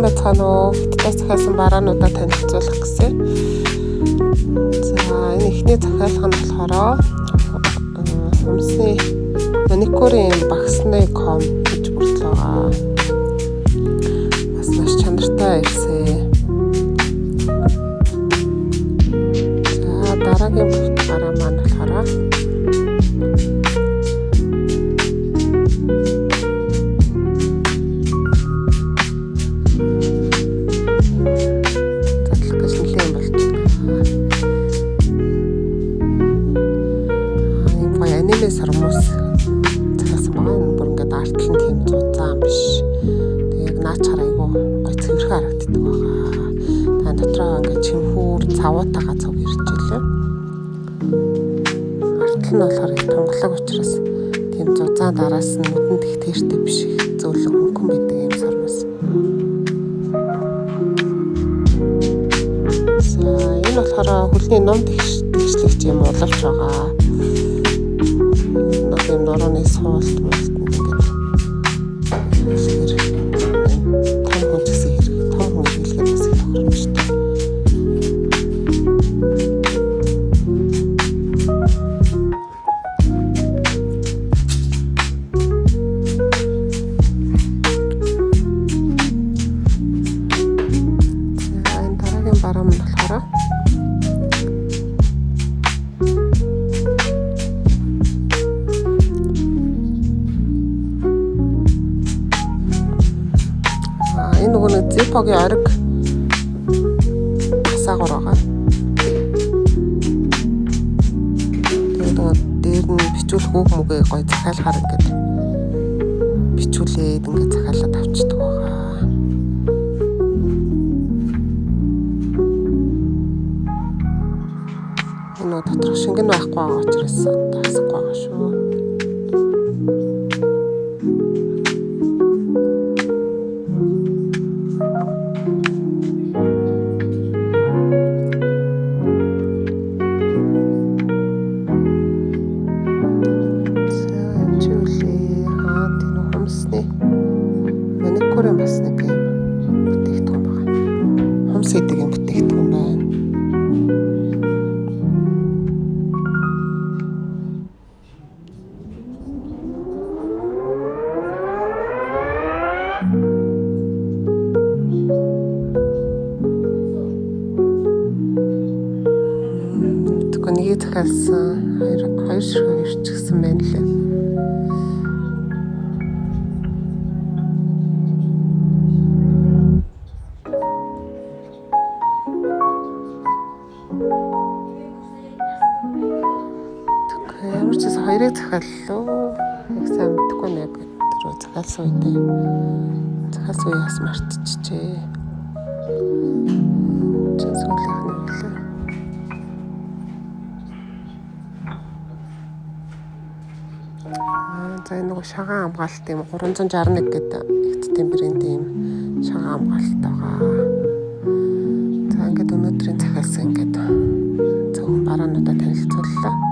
Байцгаана уу? Хятадаас захиалсан бараануудаа танилцуулах гэсэн. За, энэ эхний захиалга нь болохоор хумсны маникюрын багсны ком гэж бүртэл байгаа. Бас маш чанартай ирсэн. За, дараагийн бараа маань болохоор задлах гэж нэлээд болж байна. Ийм гоё аниме сармус захиалсан байгаа. Энэ бүр ингээд артлан тийм зузаан биш. Тэг яг наачаар айгүй гоё цэвэрхэн харагддаг байгаа. Та дотроо ингээд чимхүүр цавуутайгаа цуг ирж илээ. Артал нь болохоор их тунгалаг учраас тийм зузаан дараас нь нүдэнд их тэртэй биш, их зөөлөн хөнгөн байдаг юм сармус. За, энэ болохоор хөлний ном тэгшлэгч юм улавч байгаа. Нэг юм нурууны суулт муултанд ингээд хэлэхээр том хүн ч гэсэн хэрэг, том хүн хэрэглэхэд бас их тохиромжтой. За, энэ дараагийн бараа маань болохоор энэ нөгөө нэг Zippo-гийн ориг асаагуур байгаа. Тэгээд нөгөө дээр нь бичүүлэх үг мүгээ гоё захиалгаар ингээд бичүүлээд ингээд захиалаад авчдаг байгаа. Энэ нөгөө доторх шингэн байхгүй байгаа учраас хасахгүй байгаа шүү. За, энэ чи үлээ. Аа, тийм үү, хумсны маникюрын бас нэг юм бүтээгдэхүүн байгаа. Хумс гэдэг юм бүтээгдэхүүн байна. Тэгэхгүй нэгийг захиалсан, хоёр ширхэг ирчихсэн байна лээ. Тэгэхгүй ямар ч гэсэн хоёрыг захиаллаа. Яг сайн мэдэхгүй нэг тэр захиалсан үедээ захиалсан үеэс мартчихжээ. Чин сүүлийнх нь үлээ. За, энэ нөгөө шагаан хамгаалалт юм 361 гэдэг хятадын брендийн юм шагаан хамгаалалт байгаа. За, ингээд өнөөдрийн захиалсан ингээд цөөхөн бараануудаа танилцууллаа.